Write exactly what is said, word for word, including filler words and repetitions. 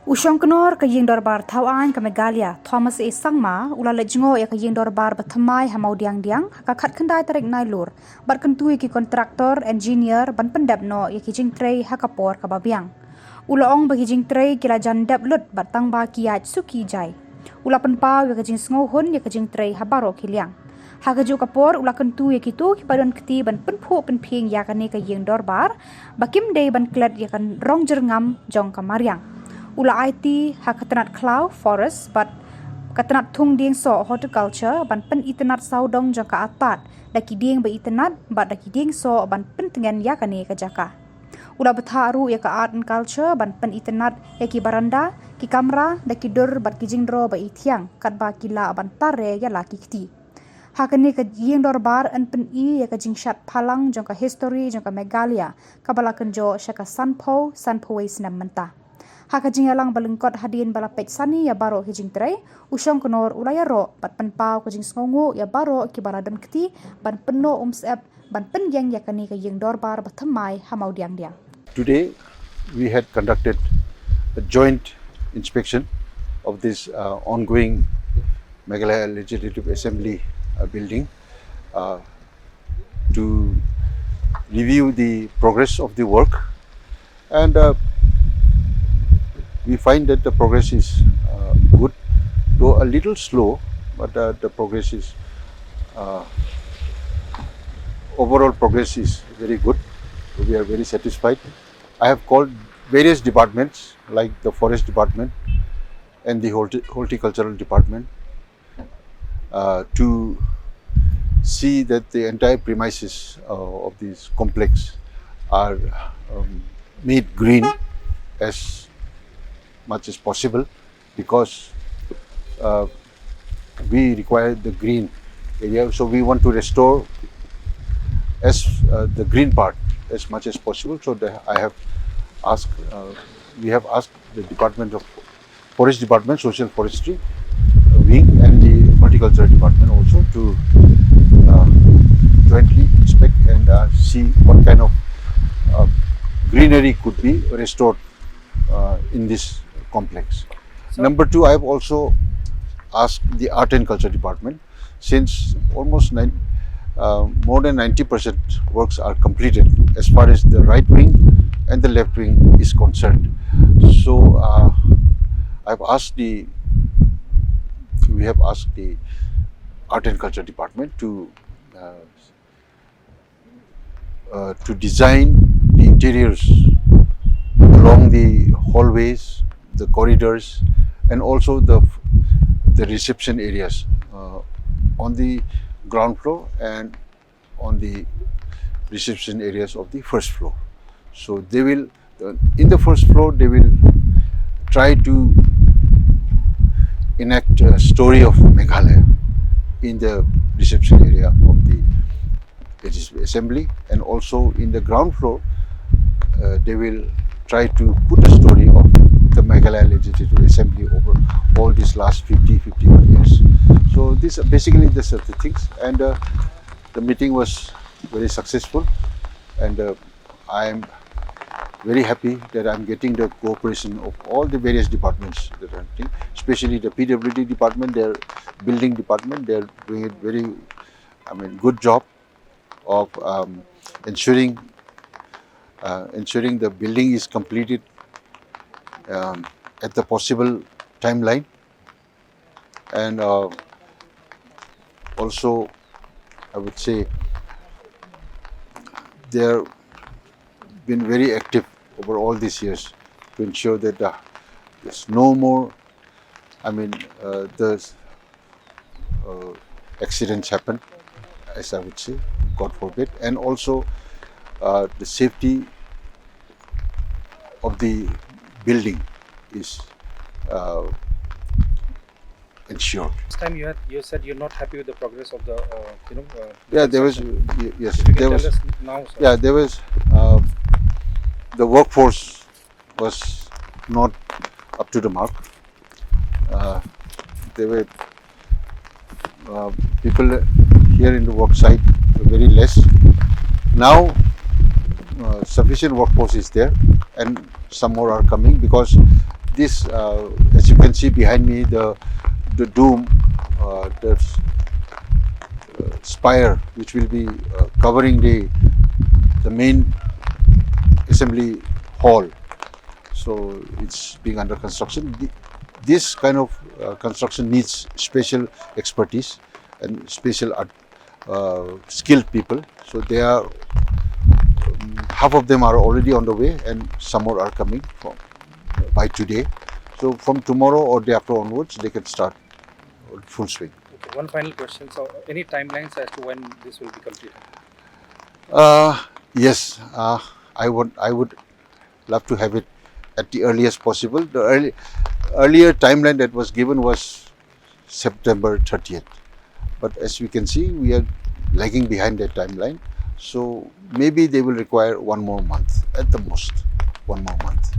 U Shongknor ka Ïing Dorbar Thaw Aiñ ka Meghalaya, Thomas A Sangma, u la leit jngoh ïa ka Ïing Dorbar ba thymmai ha Mawdiangdiang ha ka khatkhyndai tarik Nailur, bad kyntu ïa ki kontraktor, engineer ban pyndep noh ïa ki jingtrei ha ka por kaba biang. U la ong ba ki jingtrei ki la jan dep lut bad tang ba ki ïaid suki jai. U la pynpaw ïa ka jingsngewhun ïa ka jingtrei ha baroh ki liang. Ha kajuh ka por u la kyntu ïa kito kiba don kti ban pynphuh pynphieng ïa kane ka Ïing Dorbar ba kim dei ban klet ïa ka rong jyrngam jong ka mariang. U la aiti ha ka tnat khlaw, forest, bad ka tnat thung dieng soh, horticulture, ban pynitynnad sawdong jong ka artat da ki dieng ba itynnad bad da ki dieng soh ban pyntngen ïa kane ka jaka. U la bthah ruh ïa ka art and culture ban pynitynnad ïa ki baranda, ki kamra, da ki dur bad ki jingdro ba ithiang, katba ki lah ban tar re ïa la ki kti. Ha kane ka Ïing Dorbar yn pyni ïa ka jingshad phalang jong ka histori jong ka Meghalaya, kaba la kynjoh sha ka sanphew, sanphew wei snem mynta. Ha ka jingïalang ba lyngkot hadien ba la peit sani ïa baroh ki jingtrei, u Shongknor u la ïaroh bad pynpaw ka jingsngewnguh ïa baroh kiba la don kti ban pynnoh umsyep ban pynïeng ïa kane ka Ïing Dorbar ba thymmai ha Mawdiangdiang. Today, we had conducted a joint inspection of this uh, ongoing Meghalaya Legislative Assembly uh, building uh, to review the progress of the work, and uh, we find that the progress is uh, good, though a little slow, but uh, the progress is uh, overall progress is very good. We are very satisfied. I have called various departments like the forest department and the horti- horticultural department uh, to see that the entire premises uh, of this complex are um, made green as much as possible, because uh, we require the green area, so we want to restore as uh, the green part as much as possible. So the, I have asked, uh, we have asked the Department of Forest Department, Social Forestry uh, Wing, and the Horticulture Department also to uh, jointly inspect and uh, see what kind of uh, greenery could be restored uh, in this complex. Number two, I have also asked the Art and Culture Department, since almost nine, uh, more than ninety percent works are completed as far as the right wing and the left wing is concerned. So uh, I've asked the, we have asked the Art and Culture Department to uh, uh, to design the interiors along the hallways, the corridors, and also the the reception areas uh, on the ground floor and on the reception areas of the first floor. So they will, uh, in the first floor, they will try to enact a story of Meghalaya in the reception area of the Legislative Assembly, and also in the ground floor, uh, they will try to put the story of the Meghalaya Legislative Assembly over all these last fifty, fifty-one years. So this basically, these are the things, and uh, the meeting was very successful, and uh, I am very happy that I'm getting the cooperation of all the various departments that I'm doing, especially the P W D department, their building department. They're doing it very, I mean, good job of um, ensuring uh, ensuring the building is completed um, at the possible timeline, and uh, also I would say they've been very active over all these years to ensure that uh, there's no more, I mean, uh, the uh, accidents happen, as I would say, God forbid, and also uh, the safety of the building is uh, ensured. This time you had you said you're not happy with the progress of the uh, you know. Uh, Yeah, there was construction. y- yes, If you there can was tell us now, sir. Yeah, there was uh, the workforce was not up to the mark. Uh, there were uh, people here in the work site were very less. Now, uh, sufficient workforce is there, and some more are coming because This, uh, as you can see behind me, the the dome, uh, the uh, spire, which will be uh, covering the the main assembly hall. So it's being under construction. Th- This kind of uh, construction needs special expertise and special art, uh, skilled people. So they are, um, half of them are already on the way, and some more are coming from by today. So from tomorrow or day after onwards, they can start full swing. Okay, one final question. So, any timelines as to when this will be completed? Uh, yes, uh, I would I would love to have it at the earliest possible. The early, earlier timeline that was given was September thirtieth, but as we can see, we are lagging behind that timeline. So maybe they will require one more month at the most, one more month.